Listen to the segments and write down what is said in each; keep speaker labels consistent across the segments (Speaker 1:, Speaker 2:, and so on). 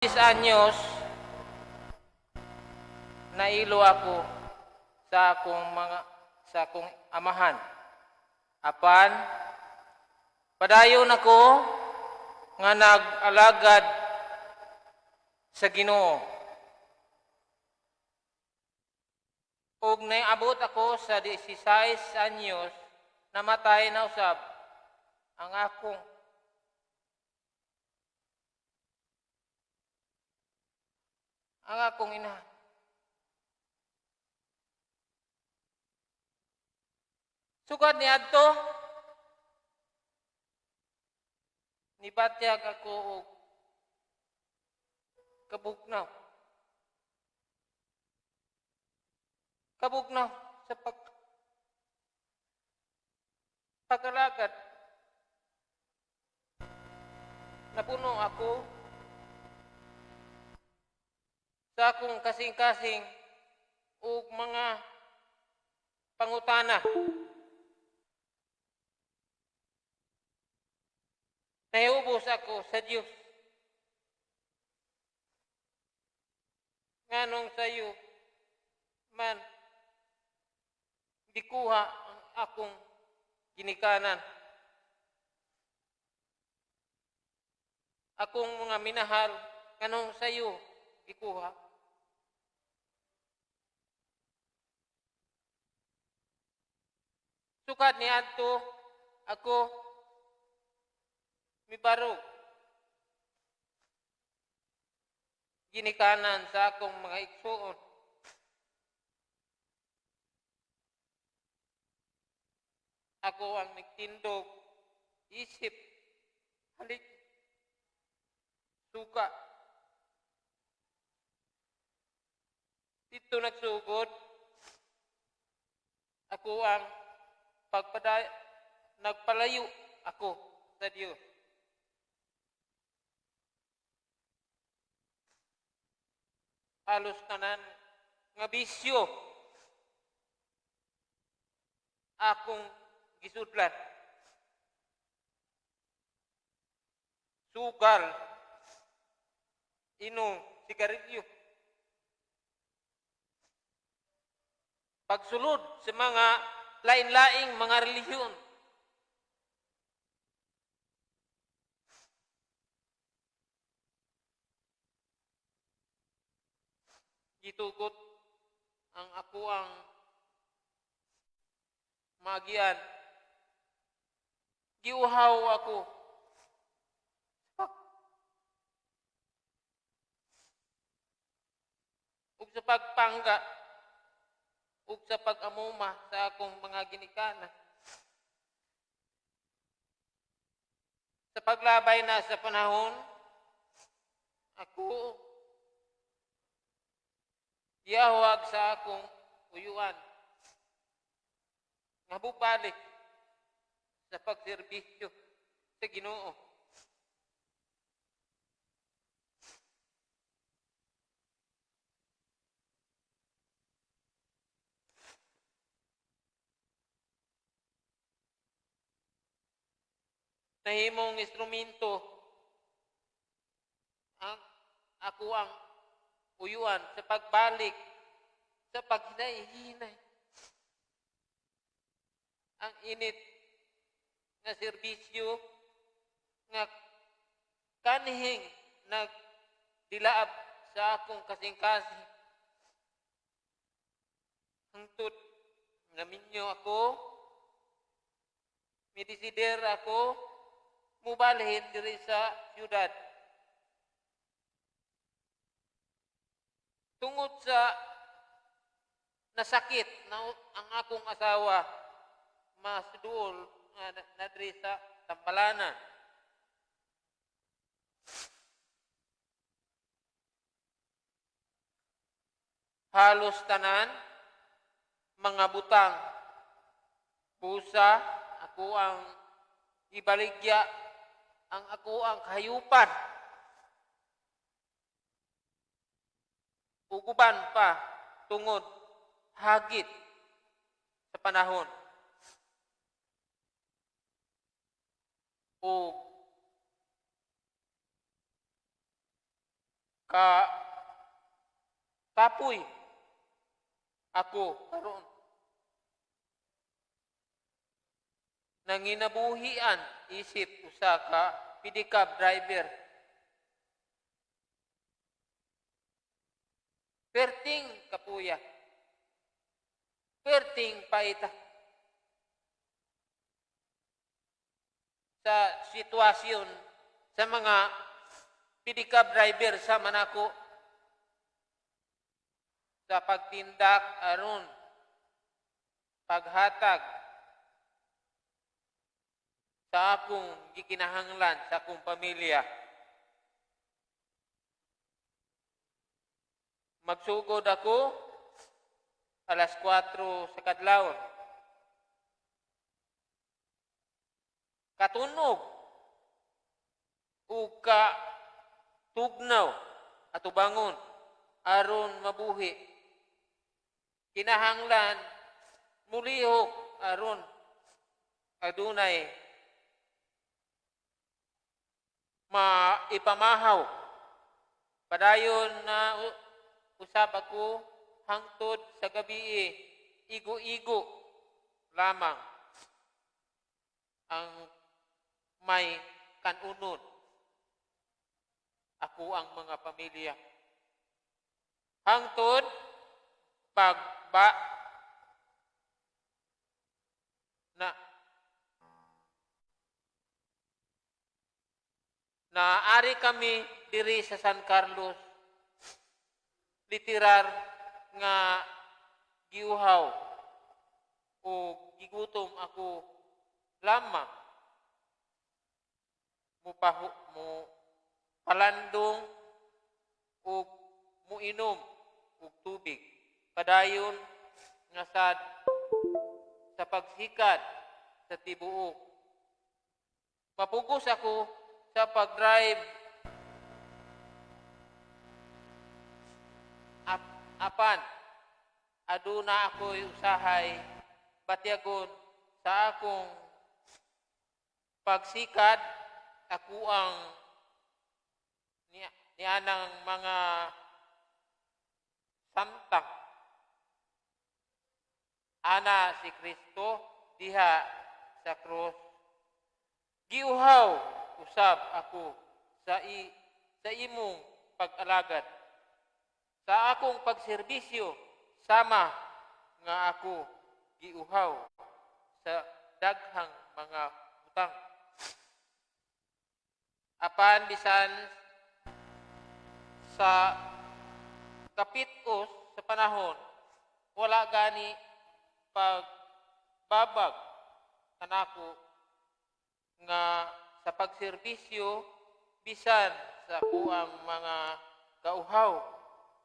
Speaker 1: Anyos, nailo ako sa akong amahan. Apan padayon ako nga nag-alagad sa Ginoo. Ug naabot ako sa 16 anyos, namatay na usab ang akong ina. Sukad niadto, nibatyag ako og kabugnaw. Kabugnaw sa pag-alagad. Napuno ako sa akong kasing-kasing ug mga pangutana. Nahiubos ako sa Dios. Nganong sayo man gikuha ang akong ginikanan? Akong mga minahal, nganong sayo gikuha? Sukad niadto, ako mibarog ginikanan sa akong mga igsuon. Ako ang nagtindog isip halik suka. Didto nagsugod ako ang pagpaday, nagpalayo ako sa Dios. Halos tanan nga bisyo akong gisudlan. Sugal, inom, sigarilyo. Pagsulod sa mga lain-laing mga relihiyon. Gitugot ang ako ang maagian. Giuhaw ako. Ug sa pagpangga ug sa pag-amuma sa akong mga ginikanan. Sa paglabay na sa panahon, ako giyawag sa akong uyuan nga bubalik sa pagserbisyo sa Ginoo. Nahimong instrumento ang ako ang uyuan sa pagbalik sa paghinay-hinay. Ang init nga serbisyo nga kanhing nagdilaab sa akong kasing-kasing. Hangtod naminyo ako, midesider ako mubalhin diri sa syudad. Tungod sa nasakit na ang akong asawa, mas duol nga na diri sa Tampalanan. Halos tanan mga butang busa ako ang ibaligya ang ako ang kahayupan ug uban pa tungod hagit sa panahon ug Ka kapoy ako karon. Nanginabuhian isip usa ka pedicab driver. Perting kapuya. Perting paita. Sa sitwasyon sa mga pedicab driver sa manako sa pagtindak aron paghatag sa akong gikinahanglan sa akong pamilya. Magsugod ako alas 4 sa kadlawon. Katunog ug ka tugnaw atubangon aron mabuhi. Kinahanglan mulihok aron adunay maipamahaw. Padayon na usab ako hangtod sa gabi, igo-igo lamang ang may kanunon ako ang mga pamilya. Hangtod pagba na naari kami diri sa San Carlos, literal nga giuhaw o gigutom ako lamang mupahu, mo palandong ug muinom og tubig. Padayon nga sad sa pagsikad sa tibuok. Mapugos ako sa pag-drive apan aduna ako'y usahay batyagon sa akong pagsikad ako ang nianang mga samtang ana si Kristo diha sa krus. Giuhaw usab ako sa imong pag-alagad sa akong pagserbisyo sama nga ako giuhaw sa daghang mga butang. Apan bisan sa kapitos sa panahon, wala gani pagbabag kanako nga sa pagserbisyo bisan sa kuang mga kauhaw.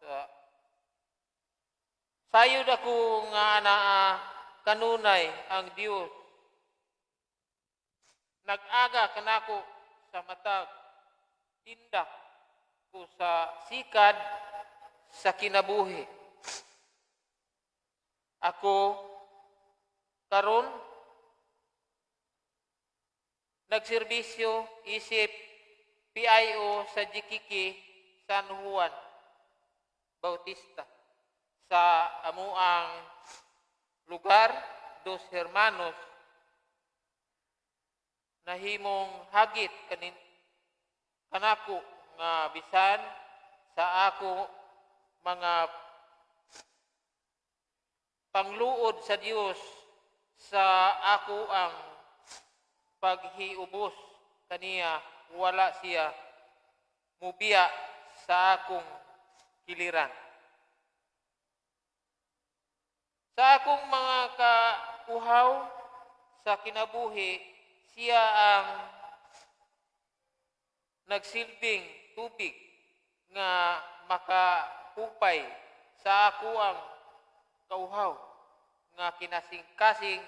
Speaker 1: Sa sayod ako nga anaa kanunay ang Dios nag-aga kanako sa matag tindak ko sa sikad sa kinabuhi. Ako karon nagserbisyo isip PIO sa GKK San Juan Bautista sa amuang lugar Dos Hermanos. Nahimong hagit kanin kanako nga bisan sa ako mga pangluod sa Dios sa ako ang paghiubos kaniya, wala siya mubiya sa akong kiliran. Sa akong mga kauhaw sa kinabuhi, siya ang nagsilbing tubig nga makahupay sa ako ang kauhaw nga kinasingkasing.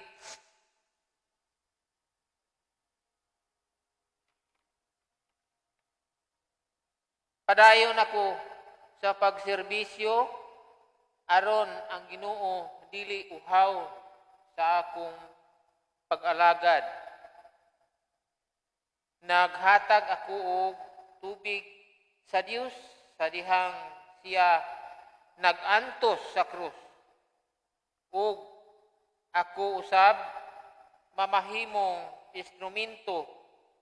Speaker 1: Padayon ako sa pagserbisyo aron ang Ginoo dili uhaw sa akong pag-alagad. Naghatag ako og tubig sa Dios. Sa dihang siya nag-antos sa krus ug ako usab mamahimong instrumento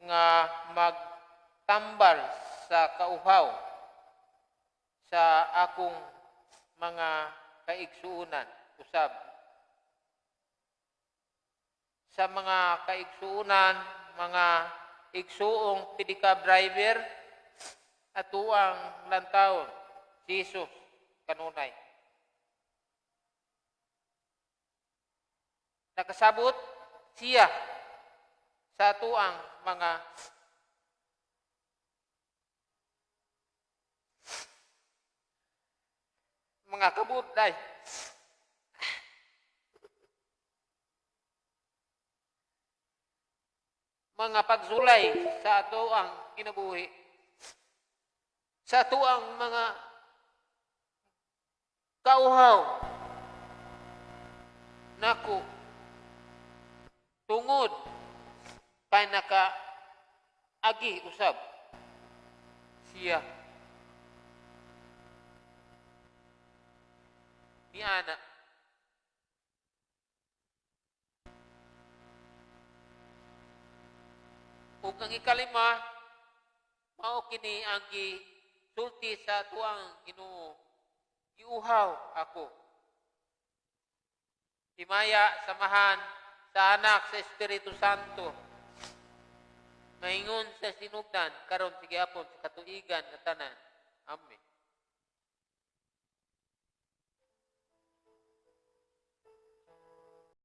Speaker 1: nga magtambal sa kauhaw sa akong mga kaigsuonan usab, sa mga kaigsuonan, mga igsuong pedicab driver, atuang lantawon Jesus kanunay. Nakasabot siya sa atuang mga kabudlay. Mga pagsulay sa atoang kinabuhi, sa atoang mga kauhaw nako, tungod kay naka agi usab siya niana. Ug ang ikalima, mao kini ang gisulti sa atuang Ginoo: "Giuhaw ako." Himaya sa Amahan, sa Anak, sa Espiritu Santo. Maingon sa sinugdan, karon sa gihapon, sa katuigan nga tanan. Amen.